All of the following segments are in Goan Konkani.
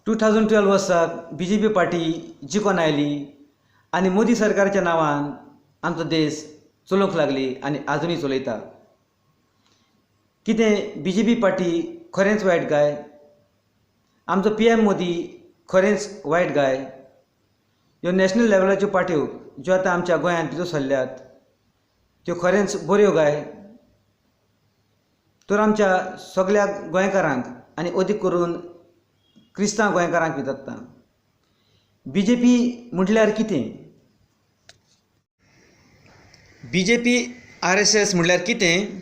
2012 वर्साक बी जे पी पार्टी जिखून आयली आनी मोदी सरकाराच्या नांवान आमचो देश चलोवंक लागली आनी आजुनूय चलयता. कितें बी जे पी पार्टी खरेंच वायट काय? आमचो पी एम मोदी खरेंच वायट काय? ह्यो नॅशनल लेवलाच्यो पार्ट्यो ज्यो आतां आमच्या गोंयांत भितर सरल्यात त्यो खरेंच बऱ्यो काय? तर आमच्या सगळ्या गोंयकारांक आनी अदीक करून क्रिस्तांव गोंयकारांक विचारता, बी जे पी म्हटल्यार कितें? B J P R S S म्हटल्यार कितें?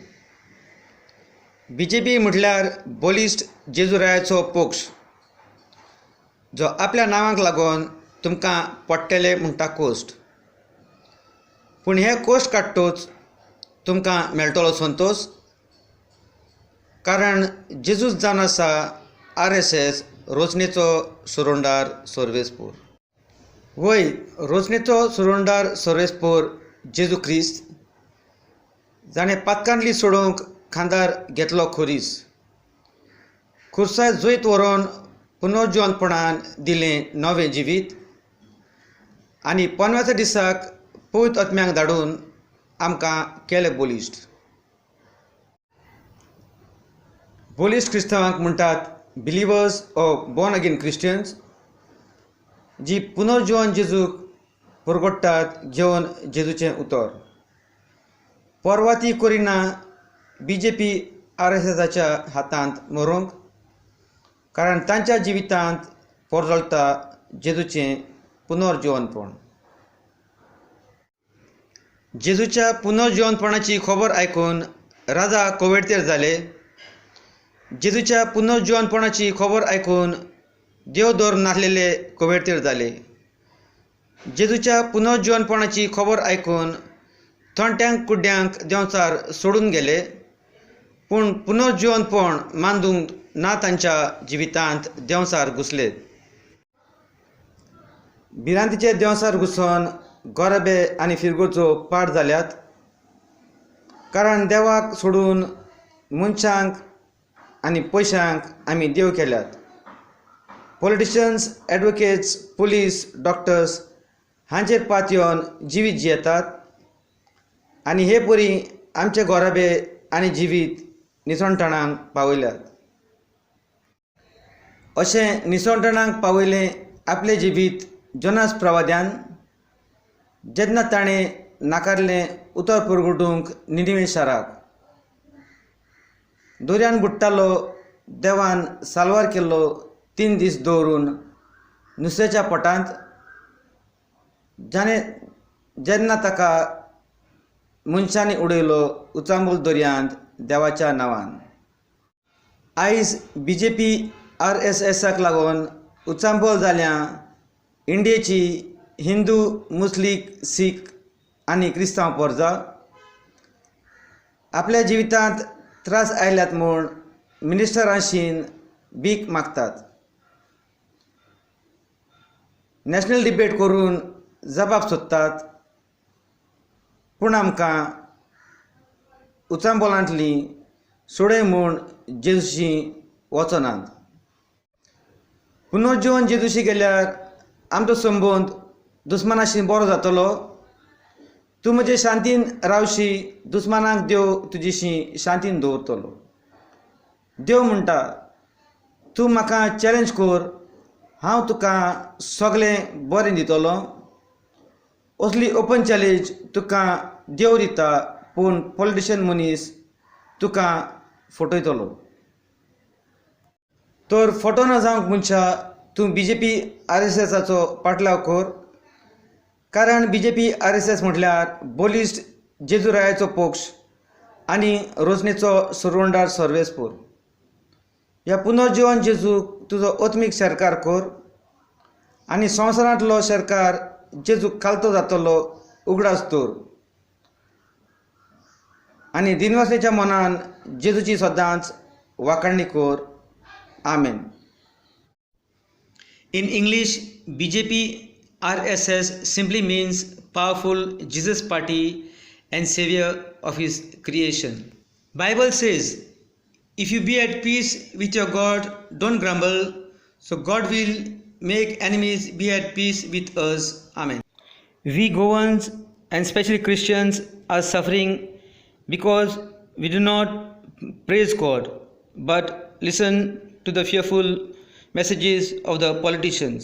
बी जे पी म्हटल्यार बलिश्ट जेजुरायाचो पक्ष, जो आपल्या नांवाक लागून तुमकां पडटले म्हणटा कोश्ट, पूण हे कोश्ट काडटूच तुमकां मेळटलो संतोश, कारण जेजूस जावन आसा आर एस एस रोजनेचो सुरुंडार सर्वेस्पोर. वय, रोजनेचो सुरुंडार सर्वेस्पोर जेजू क्रिस्त, जाणें पातकांतली सोडोवंक खांदार घेतलो खुरीस, खुर्सार जैत व्हरोन पुनर्जिवंतपणान दिलें नवें जिवीत आनी पोनव्याच्या दिसाक पवित्र आत्म्याक धाडून आमकां केले बलिश्ट. बलिश्ट क्रिस्तांवांक म्हणटात believers or born again Christians, जी पुनर्जिवन जेजूक परगट्टात घेवन जेजूचें उतर. परवा ती करिना B J P R S एसाच्या हातांत मरूंक, कारण तांच्या जिवितांत परजळटा जेजूचें पुनर्जिवनपण. जेजूच्या पुनर्जिवनपणाची खबर आयकून राजा कोवेडतेर जाले. जेजूच्या पुनर्जिवनपणाची खबर आयकून देव धर्म नासलेले कोवेडतेर जाले. जेजूच्या पुनर्जिवनपणाची खबर आयकून थोंट्यांक कुड्ड्यांक देंवचार सोडून गेले, पूण पुनर्जिवनपण मांदूंक ना तांच्या जिवितांत देंवचार घुसले. भिरांतीचे देंवचार घुसोन गोरबे आनी फिरगोचो पाड जाल्यात, कारण देवाक सोडून मनशांक आनी पयशांक आमी देव केल्यात. पॉलिटिशन्स, एडवोकेट्स, पुलीस, डॉक्टर्स हांचेर पातयेवन जिवीत जियेतात आनी हे परी आमचे गोराबे आनी जिवीत निसणटणाक पावयल्यात. अशें निसणटणाक पावयलें आपलें जिवीत जोनास प्रवाद्यान, जेन्ना ताणें नाकारलें उतर परगटूंक निनिवे शाराक. दर्यान बुडटालो देवान साल्वार केल्लो 3 दीस दवरून नुस्त्याच्या पोटांत, जाणें जेन्ना ताका मनशांनी उडयलो उचांबळ दर्यांत देवाच्या नांवान. आयज B J P R S एसाक लागून उचांबळ जाल्या इंडियेची हिंदू, मुस्लीम, सीख आनी क्रिस्तांव पोरजा. आपल्या जिवितांत त्रास आयल्यात म्हूण मिनिस्टरांशीन भीक मागतात. नॅशनल डिबेट करून जबाब सोदतात, पूण आमकां उचांबळांतली सोडय म्हूण जेजूशी वचनात. पुनर्जिवन जेजूशी गेल्यार आमचो संबंद दुस्मानाशी बरो जातलो. तूं म्हजे शांतीन रावशी, दुस्मानाक देव तुजीशी शांतीन दवरतलो. देव म्हणटा, तूं म्हाका चॅलेंज कर, हांव तुका सगळें बरें दितलो. असली ओपन चॅलेंज तुका देव दिता, पूण पॉलिटिशन मनीस तुका फटयतलो. तर फटो ना जावंक मनशा तूं B J P R S एसाचो पाटलाव कर, कारण B J P R S S म्हटल्यार बलिश्ट जेजुरायाचो पक्ष आनी रोजनेचो सुरवंडार सर्वेस्पोर. ह्या पुनर्जिवन जेजूक तुजो आत्मीक सरकार कर आनी संवसारांतलो सरकार जेजूक खालतो जातलो उगडास दवर आनी दिनवासेच्या मनान जेजूची सदांच वाखाणणी कर. आमेन. In English, BJP RSS simply means powerful Jesus party and savior of his creation. Bible says, if you be at peace with your God, don't grumble, So God will make enemies be at peace with us. Amen. We Goans and especially Christians are suffering because we do not praise God but listen to the fearful messages of the politicians.